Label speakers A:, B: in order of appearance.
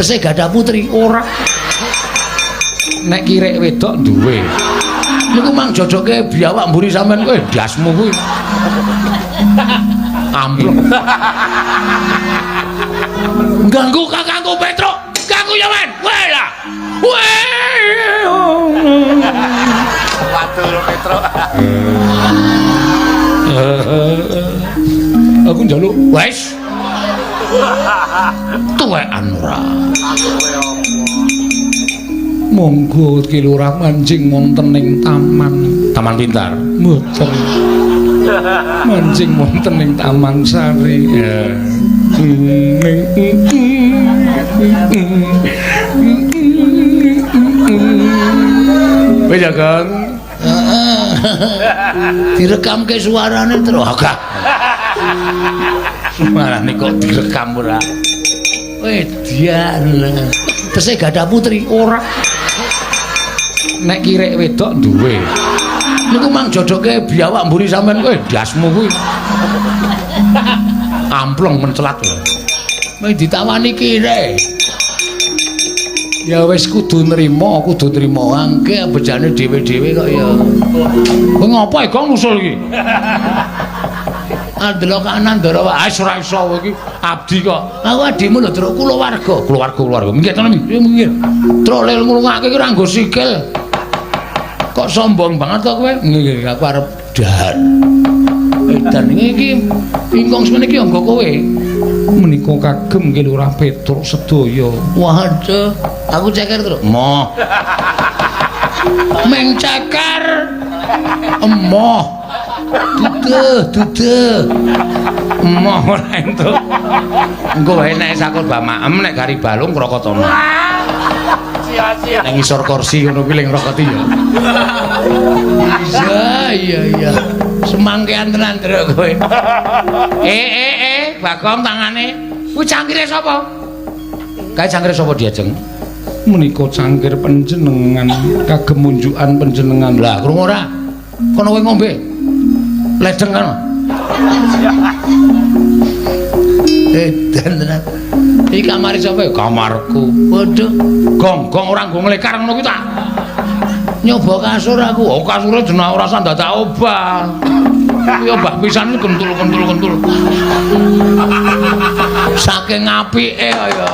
A: Tesih gadah putri ora.
B: Nek kirek wedok duwe.
A: Niku mang jojoke biawak mburi sampean
B: kowe ndasmu kuwi. Amplop.
A: Ganggu kakangku Petruk, ganggu ya men. Weh lah. Weh.
C: Waduh Petruk.
B: Aku njaluk
A: wis. Tuwekan ora.
B: Monggo Ki Lurah manjing wonten ing taman.
A: Taman Pintar.
B: Mboten. Manjing wonten ing Taman Sari. Ya.
A: Wis ya, Kang. Direkamke suarane terus. Agak. Suarane kok direkam ora. Wedian. Tesih gadah putri ora.
B: Nek kirek wedok duwe.
A: Niku mang jojoke biawak mburi sampean kowe
B: ndasmu kuwi. Amplong mencelat lho.
A: Meh ditawani kire.
B: Ya wis kudu nrimo, kudu nrimo.
A: Angke bejane dhewe-dhewe kok ya.
B: Kowe ngopo e Gong nusul iki?
A: Andelok kanan ndara wae.
B: Ah ora iso kowe iki abdi kok.
A: Aku adimu lho, Truk, kulawarga.
B: Keluarga, keluarga. Minggir tenan iki, minggir.
A: Truk lel ngrungokake iki ora nggo sikil. Kok sombong banget to kowe? Nggih, aku arep dahar. Edan iki ingkung semene iki nggo kowe.
B: Menika kagem Ki Lurah Petruk sedaya.
A: Waduh, aku ceker, Truk.
B: Moh.
A: Meng ceker. Emoh. Duduh, duduh.
B: Emoh ora entuk. Engko wae nek sakur bamaem nek gari balung krokotono.
C: Sia-sia.
B: Ning ngisor kursi ngono kuwi ling ngrokoti ya.
A: Iya, iya, iya. Semangkean tenan Truk kowe.
B: Bagong tangane. Kuwi cangkire sapa? Kae cangkire sapa diajeng? Menika cangkir panjenengan kagem munjukan panjenengan.
A: Lah, krungu ora? Kono kowe ngombe. Ledeng kan. Edan tenan. Iki kamare sapa ya?
B: Kamarku.
A: Waduh,
B: Gong, gong ora nggo nglekar ngono kuwi ta.
A: Nyoba kasur aku.
B: Oh, kasure jeneng ora usah dadak obah. Kuwi obah pisan kentul-kentul kentul.
A: Saking apike kaya.